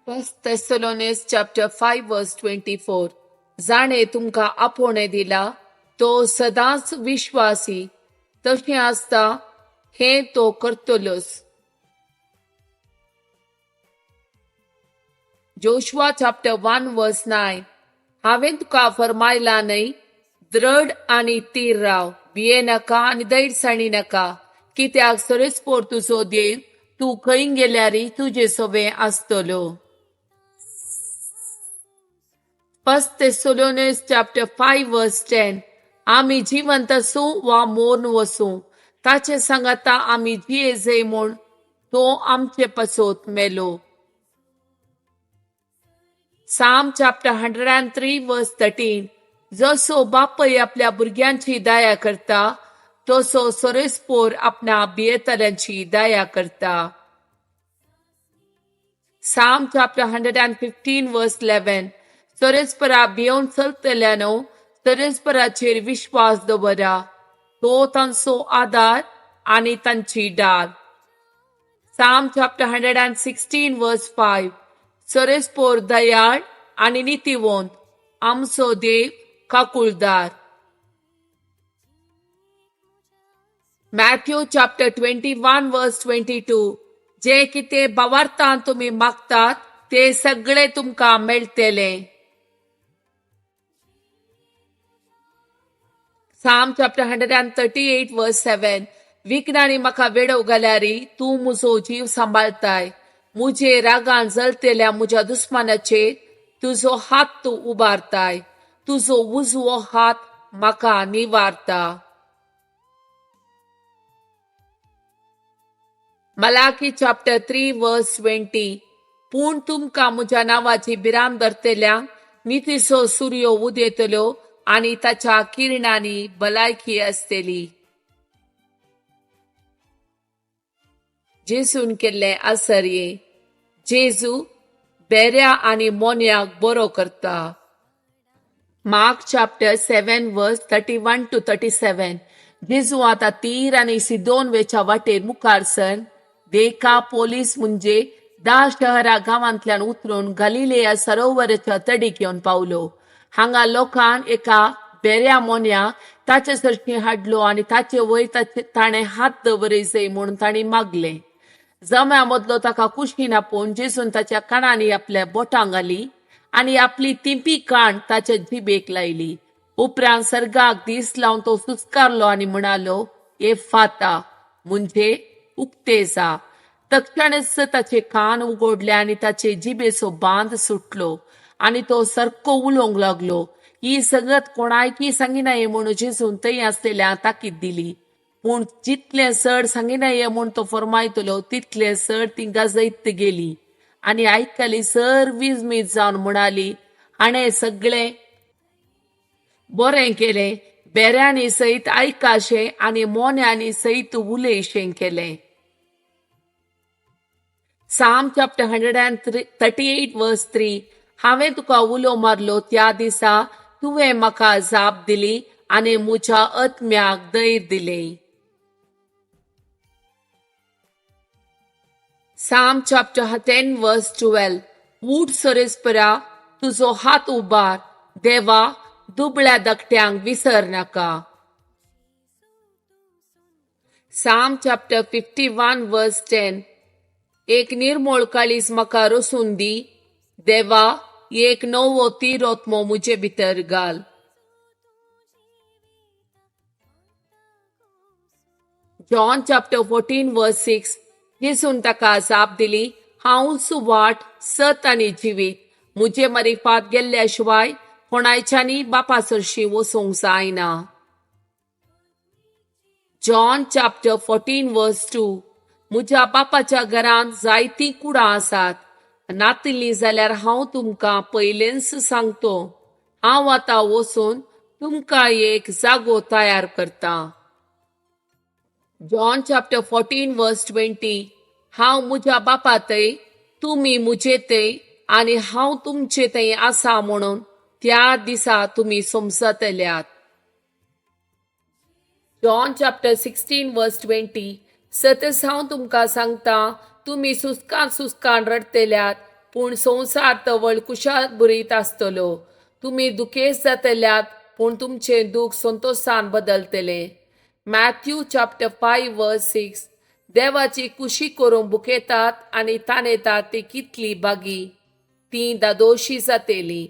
First Thessalonians chapter 5 verse 24. जाणें तुमकां आपोवणें दिला तो सदांच विश्वासी तशें आसता हें तो करतलोच. Joshua chapter 1 verse 9. हांवें तुका फरमायला न्हय, द्रड आनी तीर राव, भिये नाका आनी दैरसाणी नाका, कित्याक सरेस्पोर तुजो देव तूं खंय गेल्यारय तुजे सोबें आसतलो. First Thessalonians chapter 5 verse 10. आमी जिवंत आसूं वा मोर्न वसूं, ताचे सांगाता आमी जिये जाय म्हूण तो आमचे पासत मेलो. Psalm chapter 103 verse 13. जसो बापय आपल्या भुरग्यांची दया करता तसो सरेस्पोर आपणा भियेतल्यांची दया करता. Psalm chapter 115 verse 11. सरेस्परा भियोवन चलतल्यानो सरेस्पराचेर विश्वास दवरा, तो तांचो आदार आनी तांची डाल. Psalm chapter 116 verse 5. सरेस्पोर दयाळ आनी नितीवंत, आमचो देव काकुळदार. Matthew chapter 21 verse 22. जे कितें भावार्थान तुमी मागतात ते सगळे तुमकां मेळटले. Psalm chapter 138 verse 7. विघ्नांनी म्हाका वेडो घाल्यारी तूं म्हजो जीव सांबाळताय, मुजे रागान जळतेल्या म्हज्या दुस्मानाचेर तुजो हात तूं उबारताय, तुजो उजवो हात म्हाका निवारता. Malachi chapter 3 verse 20. पूण तुमकां म्हज्या नांवाची भिरांत धरतल्यांक नितीचो सुर्यो उदेतलो आनी ताच्या किरणांनी भलायकी आसतली. जेजून केल्लें आसर्ये. जेजू बेऱ्या आनी मोन्याक बरो करता. Mark chapter 7 verse 31 to 37. जेजू आतां तीर आनी सिदोन वेच्या वाटेर मुखार सर देका पोलीस म्हणजे 10 शहरा गांवांतल्यान उतरून गलिलेया सरोवराच्या तडीक येवन पावलो. हांगा लोकान एका बेऱ्या मोन्या ताचे सरशी हाडलो आनी ताचे वयर ताणें हात दवरय जाय म्हूण तांणी मागलें. जम्या मदलो ताका कुशीन आपोवन जेजून ताच्या कानांनी आपल्या बोटां घाली आनी आपली तिंपी काण ताच्या जिबेक लायली. उपरांत सर्गाक दीस लावन तो सुस्कारलो आनी म्हणालो, ए फाता, म्हणजे उक्ते जा. तक्षणच ताचे कान उगडले आनी ताचे जिबेचो बांद सुटलो आनी तो सारको उलोवंक लागलो. ही सगळत कोणायकी सांगिनाये म्हूण जेजून थंय आसलेल्या ताकीद दिली. पूण जितलें चड सांगिनाये म्हूण तो फरमायतलो तितलें चड ती गाजयत गेली आनी आयकली सर विजमीत जावन म्हणाली, हाणें सगळें बरें केलें, बेऱ्यांनी सयत आयकाशें आनी मोन्यांनी सयत उलयशें केलें. Psalm chapter 138 verse 3. हांवें तुका उलो मारलो त्या दिसा तुवें म्हाका जाप दिली आनी म्हज्या आत्म्याक धैर्य दिलें. Psalm chapter 10 verse 12. ऊठ सरेस्परा, तुजो हात उबार, देवा दुबळ्या धाकट्यांक विसर नाका. Psalm chapter 51 verse 10. एक निर्मळ काळीज म्हाका रसून दी, देवा एक नवो तिरोत्मो म्हजे भितर घाल. John chapter 14 verse 6. जेजून ताका जाप दिली, हांवच वाट, सत आनी जिवीत, म्हजे मारिफात गेल्ल्या शिवाय कोणायच्यानी बापा सरशी वचूंक जायना. John chapter 14 verse 2. म्हज्या बापाच्या घरांत जायतीं कुडां आसात, नातिल्लीं जाल्यार हांव तुमकां पयलेंच सांगतो. हांव आतां वचून तुमकां एक जागो तयार करता. John chapter 14 verse 20. हांव म्हज्या बापा थंय, तुमी म्हजे थंय आनी हांव तुमचे थंय आसा म्हणून त्या दिसा तुमी समजतल्यात. John chapter 16 verse 20. सतच हांव तुमकां सांगता, तुमी सुस्कान सुस्कान रडटल्यात पूण संवसार तवळ कुशाल बुरीत आसतलो. तुमी दुखेस्त जातल्यात, पूण तुमचें दूख संतोशान बदलतलें. Matthew chapter 5 verse 6. देवाची कुशी करूंक बुकेतात आनी ताणेतात ती कितली बागी, ती दादोशी जातली.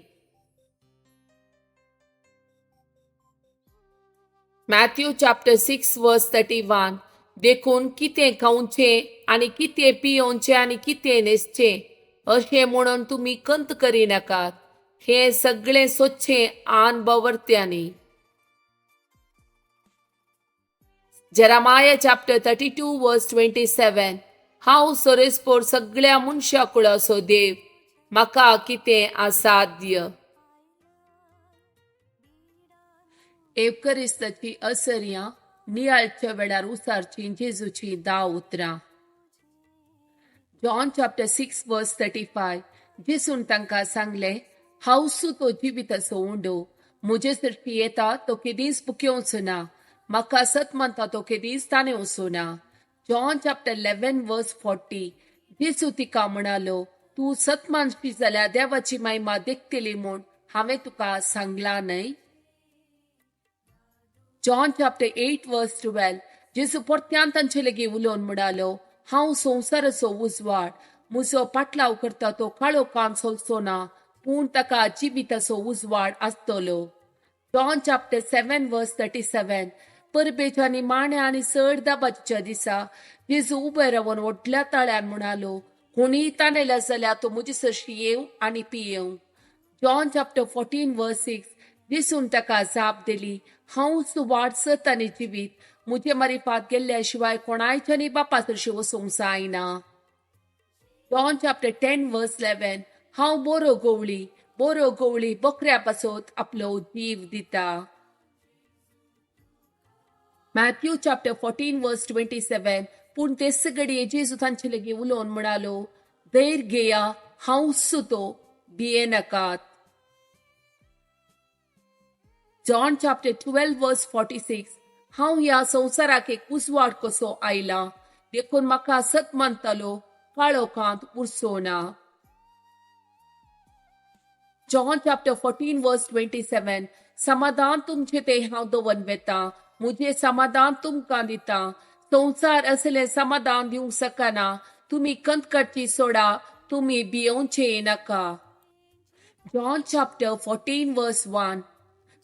Matthew chapter 6 verse 31. देखून कितें खावचें आनी कितें पियोवचें आनी कितें न्हेसचें अशें म्हणून तुमी कंत करिनाकात. हें सगळें सोदचें आन बवर्त्यांनी. Jeremiah chapter 32 verse 27. हांव सोरेस्पोर सगळ्या मनशा कुळाचो देव, म्हाका कितें असाध्य. एवकरिस्ताची असर्यां नियाळच्या वेळार उसारचीं जेजूचीं 10 उतरां. John chapter 6 verse 35. जेजून तांकां सांगलें, हांव सु तो जिविताचो उंडो, म्हजे सरशी येता तो केदींच भुकेवचो ना, म्हाका सत मानता तो केदींच ताणेवचो ना. John chapter 11 verse 40. जेजू तिका म्हणालो, तूं सत मानशी जाल्यार देवाची महिमा देखतली म्हूण हांवें तुका सांगलां न्हय. John chapter 8 verse 12. जेजू परत्यान तांचे लागीं उलोवन म्हणालो, हांव संवसाराचो उजवाड, म्हजो पाटलाव करता तो काळोखान चलचो ना, पूण ताका जिविताचो उजवाड आसतलो. John chapter 7 verse 37. परबेच्या निमाण्या आनी चड दाबाच्या दिसा जेजू उबे रावन व्हडल्या ताळ्यान म्हणालो, कोणीय ताणेला जाल्यार तो म्हजे सरशी येवं आनी पियेवं. John chapter 14 verse 6. जेजून ताका जाप दिली, हांवच वाट, सत आनी जिवीत, म्हजे मारिफात गेल्ल्या शिवाय कोणायच्यानी बापा सरशी वचूंक जायना. John chapter 10 verse 11. हांव बरो गवळी, बरो गवळी बकऱ्या पासत आपलो जीव दिता. Matthew chapter 14 verse 27. पूण तेच घडये जेजू तांचे लागीं उलोवन म्हणालो, धैर्य घेया, हांव सुतो, भियेनाकात. John chapter 12 verse 46. हांव ह्या संवसाराक एक उजवाड कसो आयला, देखून म्हाका सत मानतालो काळोखांत उरचो ना. John chapter 14 verse 27. समाधान तुमचें तें हांव दवर वेता, म्हजें समाधान तुमकां दिता, संवसार असलें समाधान दिवंक शकना. तुमी कंत काडची सोडा, तुमी भियोवचें नाका. John chapter 14 verse 1.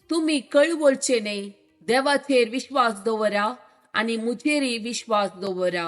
तुमी कळवळचे न्हय, देवाचेर विश्वास दवरा आनी म्हजेरय विश्वास दवरा.